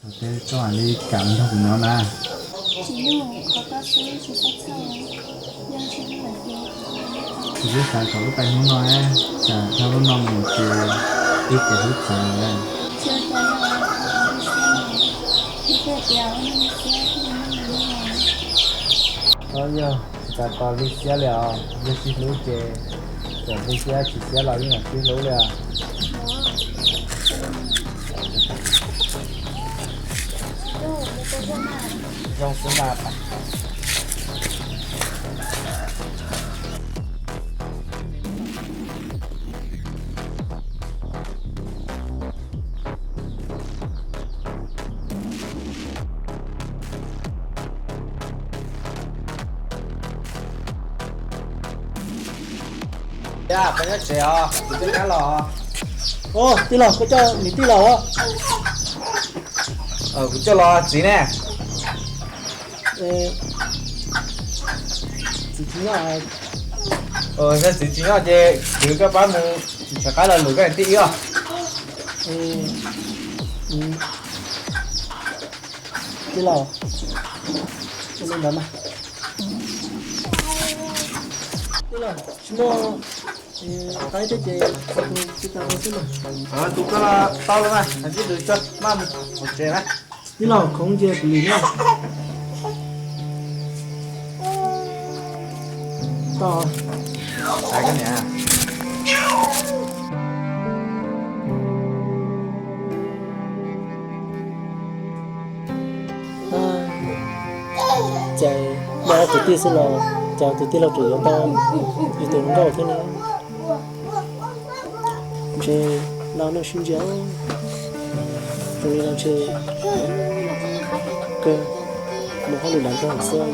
Koj mam li kam nrog kuv nyob na. Kuv twb xav kom wb pais hnub no, tsam dhau lub no mus ces wb kev hlub txawv lawm. Os, yog tsis tas tos li siab li os, yog sib hlub ces txawm li siab tsis siab los yeej yog sib hlub li os. Zoo xwb mas. Peb nyob tsev os, kuv twb nab los. Tij laug, koj coj niam tij los os. Kuv coj los txiv ne. Txiv tsis nyob. Yog txiv tsis nyob ces kwv koj pab mus nrhiav qab los lwm koj niam tij ib os. Tij laug, ua li ntawd mas. Tij laug, tsis muaj qaib thiab ces tus tsis tas ua xwb mas. Tus koj los tau lawm mas, ib tus tso maj mus hauv tsev na. Tij laug, khoov ntsia kuv lwm na. Tau. Cas muaj ob kwv tij xwb los cas tus tij laug tseem yuav tau yus tus hluas nkauj thiab ne? Ntshe no nej sib ntsia, zoo li no ntshe kawg mus hauj lwm lawm rau xwb.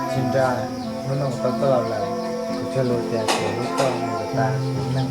Tsis nra, hnub no kuv tau koj los lawm, kuv thiaj li tias kuv hlub koj mus lawm tas kuv neej.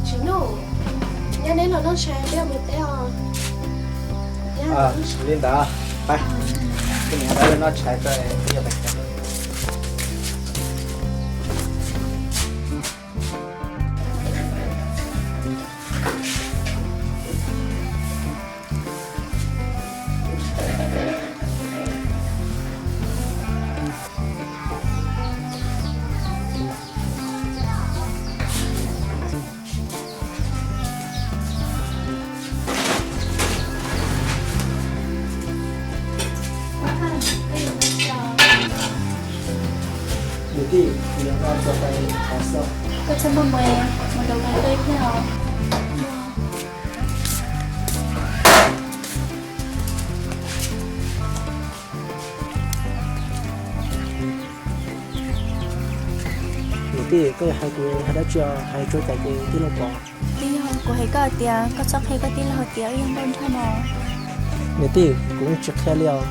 Tsis Nuj, nyob neb los noj tshais peb mus teb os. Li ntawd, pab, peb noj tshais tso peb yuav pais teb. Niam tij, kuv yuav nqa koj pais hav xwb. Koj txhob muaj mus, mus nraum no koj ib pliag os. Niam tij, koj yuav hais kuv hais dab tsi os, hais tsuas cas ces tij laug pom. Twb yog kuv hais koj tias koj txhob qhia koj tij laug tias wb yog nkauj nraug no. Niam tij, kuv yeej tsis qhia li os.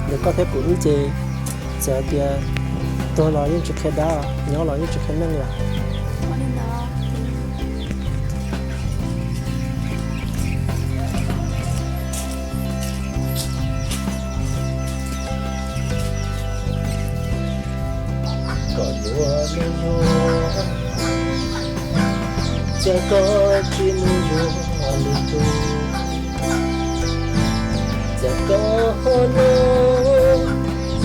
Ntawm koj thiab kuv wb ces txawm hais tias tuag los yeej tsis qhia dab, nyob los yeej tsis qhia neeg li os. Koj yuav mus yuav, cas koj tsis mus yuav lwm tus? Cas koj ho los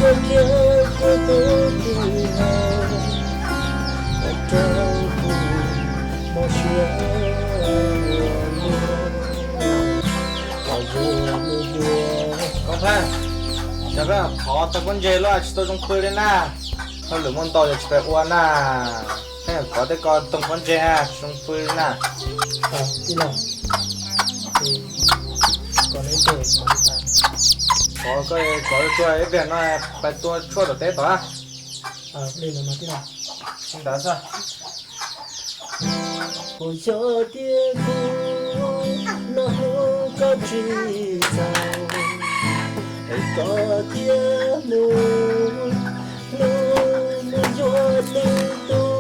yuav kiag kuv tus tij laug, ua rau kuv mob siab ua luaj. Koj yuav mus yuav. Koob Pheej, cas peb qhov tau pob ntseg luaj tsis tau zoo pw li na. Hauj lwm muaj ntau yog tsis pais ua na. Pheej kov tej ko toog pob ntseg tsis zoo pw li na. Tij laug, kov koj kov tsuag ib pliag no pais tua tshuaj tom teb tod. Li ntawd xwb. Puas yog tias kuv no hlub koj tsis txaus, es koj thiaj mus, hlub mus yuav lwm tus.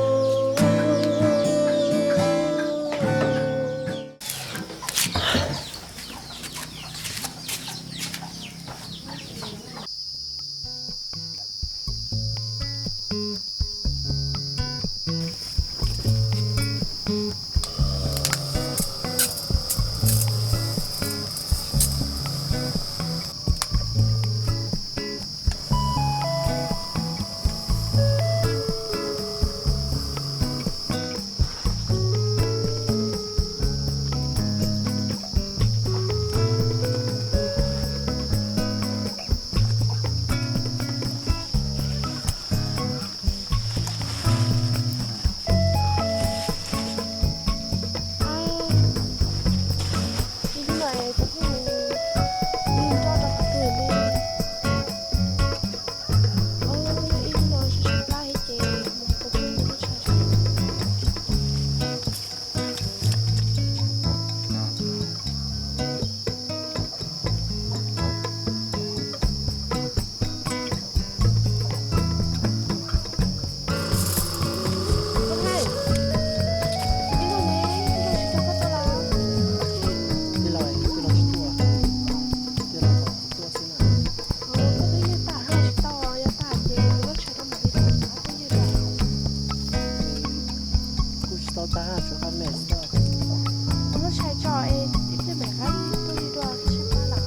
Kuj tsis tau tag, tsuas qab me xwb. Ua lub tshais tso es ib pliag mam qab tuaj yig dua, tshais qab lawm.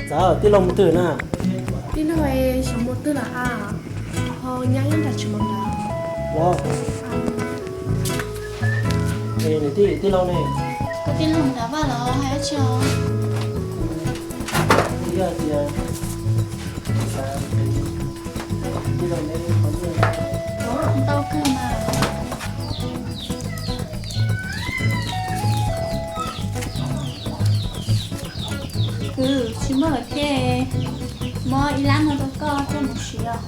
Txawm tij laug mus twg na? Tij laug xyov mus twg lawm a, ho nyab nyob nram tsev mas ntawd. Los, es nws tij, tij laug ne? Koj tij laug nrad vaj los hais dab tsi os? Yog tias tij laug ne, qhov ntau kawg mas. Kwv, tsis muaj lawm thiab, muab ib lab no rau koj coj mus siv os.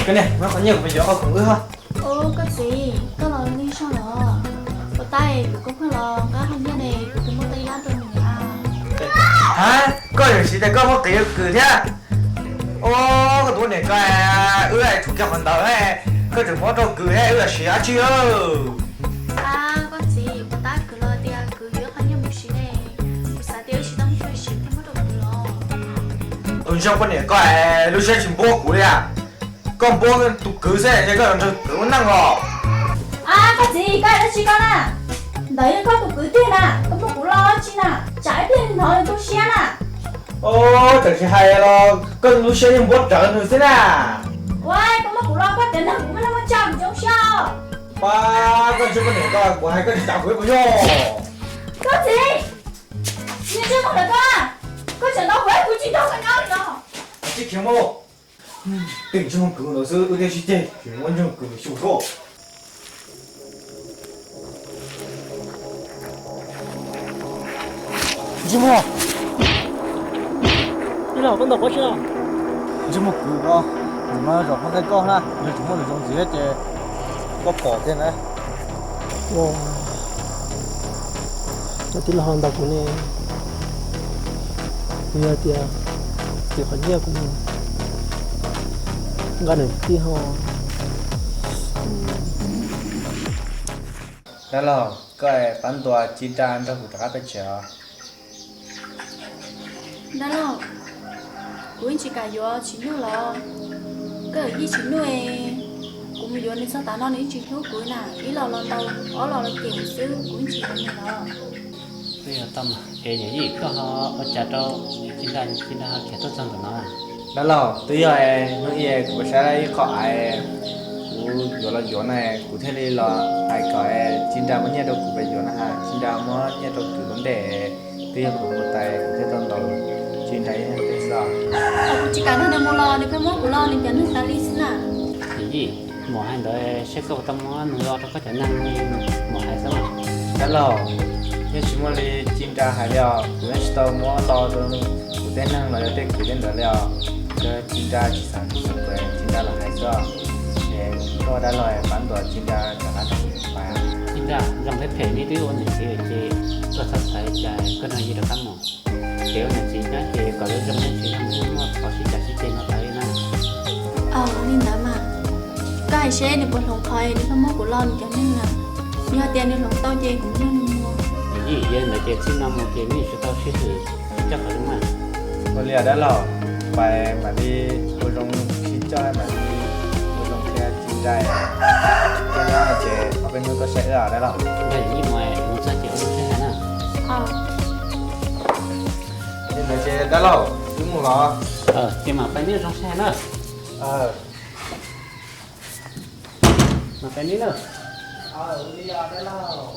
Koj niam, muab qhov nyiaj kuv mus yuav ob khoom wb hos. Ub, koj txiv, koj los lig zog los? Puas tab kuv koob pheej los nqa qhov nyiaj ne, kuv twb muab tau ib lab rau nws a. Ha, koj yuav siv tias koj muab qiv rau kwv thiab. Ub, koj tus poj niam ko, wb tsum kiag qhov ntawd, koj tseem muab rau kwv thiab wb yuav siv dab tsi? A, koj txiv, puas tab kwv los tias kwv yuav qhov nyiaj mus siv ne, kuv xav tias wb tsis tau muaj chaw siv thiaj muab rau kwv los. Tus ntseeg poj niam ko, lub siab tsis npuab kuv li a. Koj npuab tus kwv xwb es koj yuav nrog kwv ua neej los? A, koj txiv, koj hais dab tsi koj na? Ntawd yog koj tus kwv tiag na, koj muab kuv los dab tsi na? Tsam ib pliag hnov nws tu siab na. Ub, tseem tsis hais los koj lub siab yeej npuab rawv nws xwb na. Ua, koj muab kuv los koj tias nrog kuv muaj neej muaj tsav kuv zoo siab os. Pab, koj ntseeg poj niam ko, kuv hais koj tsis txav kuv ib puas yog? Koj txiv, niag ntsej muag ntawm koj, koj tseem ntau kuv, kuv tsis nrog koj nyob li no. Tib khiav mus. Tej ntsej muag kwv ntawd xwb wb thiaj sib ceg, tseem muab ntsej muag kwv mus xyu suab. Ntsej muag, tij laug, koj ntaus kuv tsi no? Ntsej muag kwv ko, nim no zaum poj nqaij koj na, yog tseem muaj lwm zoo ntxiv ces koj pom kiag na. Ua, cov tij laug ho ntaus kuv ne, yog tias txiv qhov nyiaj kuv mus nqa nws tij ho. Dab laug, koj es pab ntuas ci da nrog kuv rov qab peb tsev os. Dab laug, kuv yeej tsis kam yuav Tsim Nuj los. Koj yuav yij Tsim Nuj es kuv mus yuav nws txog tav no nws yeej tsis hlub kuv na, ib los los ntaus, ob los los cem kuv xwb, kuv yeej tsis yuav nws los. Twb yog tau mas, es niam yij koj ho ua cas rau ci da, ci da ho khiav tuaj txog ntawm no? Dab laug, twb yog hnub ib kuv saib ib qho aiv, kuv Yuav los yuav na, kuv thiaj li los hais kom Tsis Nra muab nyiaj rau kuv pais yuav na has. Tsis Nra muab nyiaj rau kuv lub npe, twb yog kuv mus tais kuv thiaj tau ntaus Tsis Nra ib leeg tej xwb. Kuv tsis kam nrog nws mus los nws pheej muab kuv lo nws cov neeg tas li xwb na. Yim, mus hais ntawd seb koj puas tau muab nws lo rau koj cov neeg li mus hais xwb mas. Dab laug, yeej tsis muaj li Tsis Nra hais li os, kuv yeej tsis tau muab lo rau kuv tej neeg los yog tej kwv tej ntawd li os. Yog Tsis Nra tsis xav kuv, Tsis Nra los hais xwb. Es koj dab laug pab ntuas Tsis Nra rov qab rau kuv pais. Tsis Nra, zoo phem phem li twb ua niam txiv ces koj txhob xav li cas, koj nrog Yim rov qab mus. Kev ua niam txiv nyob ces kom zoo zoo, yeej tsis zoo muaj qhov sib cav sib ceg no tas li na. Aws, li ntawd mas, koj hais seb nws puas hloov qhov nws pheej muab kuv lo nws cov neeg na. Yog tias nws hloov tau ces kuv nrog nws mus. Yim, yog li ntawd ces txij no mus ces nej yuav tsum tau sib hwm sib coj qhov zoo na. Ua li os dab laug, pais mam li ua zoo sib coj, mam li ua zoo qhia Tsis Nra. Koj nyob no ces ob peb hnub tuaj saib wb os dab laug. Yim, mus txog ces ua zoo saib na. Li ntawd ces dab laug, wb mus los. Ces mam pais neb zoo saib na. Mam pais neb na. Ua li os dab laug.